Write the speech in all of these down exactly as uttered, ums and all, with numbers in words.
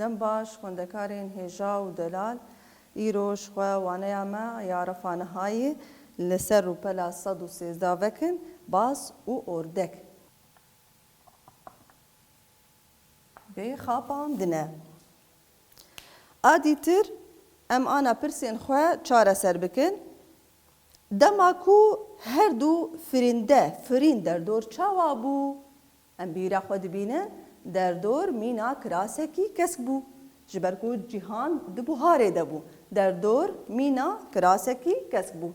Dem baş, xwendekarên hêja û delal. Îro ji xwe waneya me ya refa nihayî li ser rûpela sed û sêzdeh vekin, baz û ordek. Bê xapandine. A dîtir em ana pirsên xwe çareser bikin. Dema ku her du firînde, firîn derdor çawa bû? Em bîra xwe dibînin, derdor mîna kirasekî kesk bû. Ji ber ku cîhan di buharê de bû. Derdor mîna kirasekî kesk bû.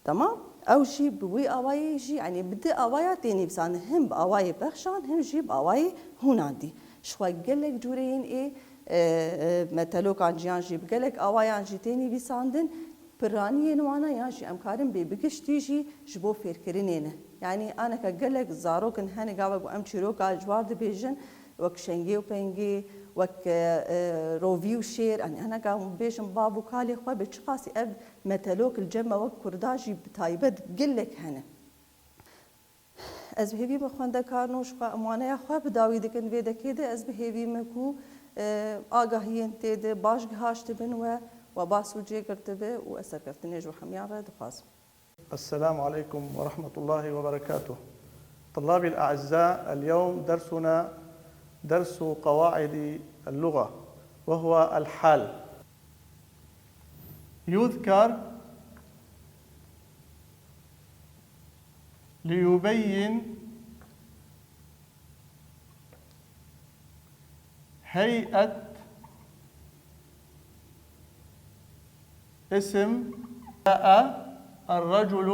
Tamam? Ew jî bi wî awayî jî, yanî bi di awaya tê nivîsandin. Him bi awayê pexşan, him jî bi awayê hûnandî. Ji xwe gelek cûreyên ê, e, e, metelokan jiyan jî bi gelek awayan jî tê nivîsandin. Piraniyên wana yan jî em karin bê bi giştî jî ji bo fêrkirinê ne. Yanî aneka gelek zarok in hene gava ku em çîroka ji war dibêjin, wek şengê û pengê, wek, e, e, rovî û şêr, yanî aneka hûn bêjin bav û kalê xwe bi çiqasî ev metelok li cem me wek kurda jî bi taybet gelek hene. Ez bi hêvî me xwendekarno ji xwe em waneya xwe bi dawî dikin vê dekê de. Ez bi hêvî me ku, e, agahiyên tê de baş gihaştibin we, we bas û cê girtibe û ez serkeftinê ji we hemiyan re dixwazim. السلام عليكم ورحمة الله وبركاته. طلابي الأعزاء، اليوم درسنا درس قواعد اللغة، وهو الحال. يذكر ليبين هيئة اسم جاء الرجل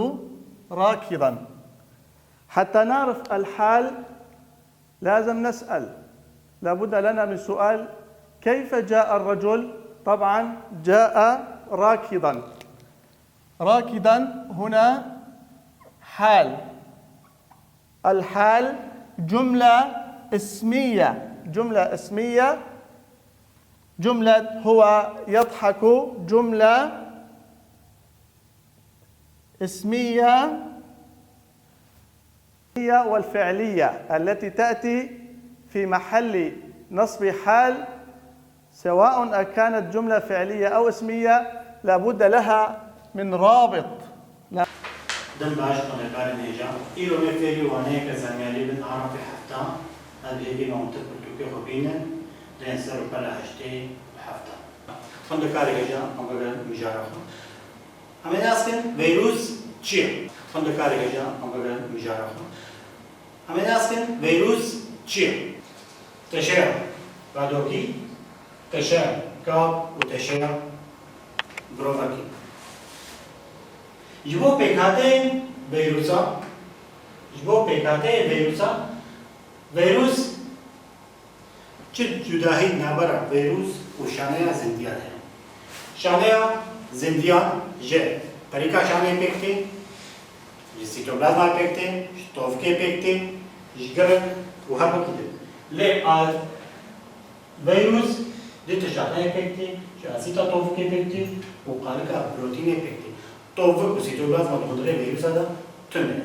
راكضا. حتى نعرف الحال لازم نسأل، لابد لنا من سؤال: كيف جاء الرجل؟ طبعا جاء راكضا. راكضا هنا حال. الحال جملة اسمية، جملة اسمية، جملة هو يضحك جملة اسمية والفعلية التي تأتي في محل نصب حال، سواء كانت جملة فعلية أو اسمية، لابد لها من رابط. Dem baş, xwendekarên hêja. Îro me fêrî waneyeke zanyarî bin a rafê hefta. Ez bi hêvî me hûn tir pirtûkê xwe bînin, lê yên ser rûpela heştê û hefta. Xwendekarê hêja, em bigirin mijara xwe. Em ê nas kin veyrûs çi ye? Xwendekarê hêja, em bigirin mijara xwe. Em ê nas kin veyrûs çi ye? Teşeya gadokî, teşeya gab û teşeya girovekî. Ji bo pêkhateyên veyrûsa, ji bo pêkhateyên veyrûsa, veyrûs çi cudahî navbera veyrûs û şaneya zindiyan heye? Şaneya zindiyan ji perîka şaneyê pêk tê, ji sîtoplazmayê pêk tê, ji tovkê pêk tê, ji girek û her wekî din. Lê a, veyrûs ji tiştaneyê pêk tê, ji asîta tovkê pêk tê û qalika protînê pêk tê. Tovik û sîtoplazma di hundirê vîrusa de tune ne.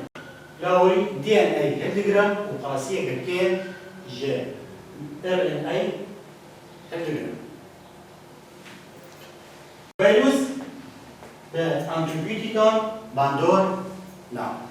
Lawirî D N A hildigiran û qasiyeke kêm ji R N A hildigiran. Vîrus bi antîbiyotîkan bandor nabe.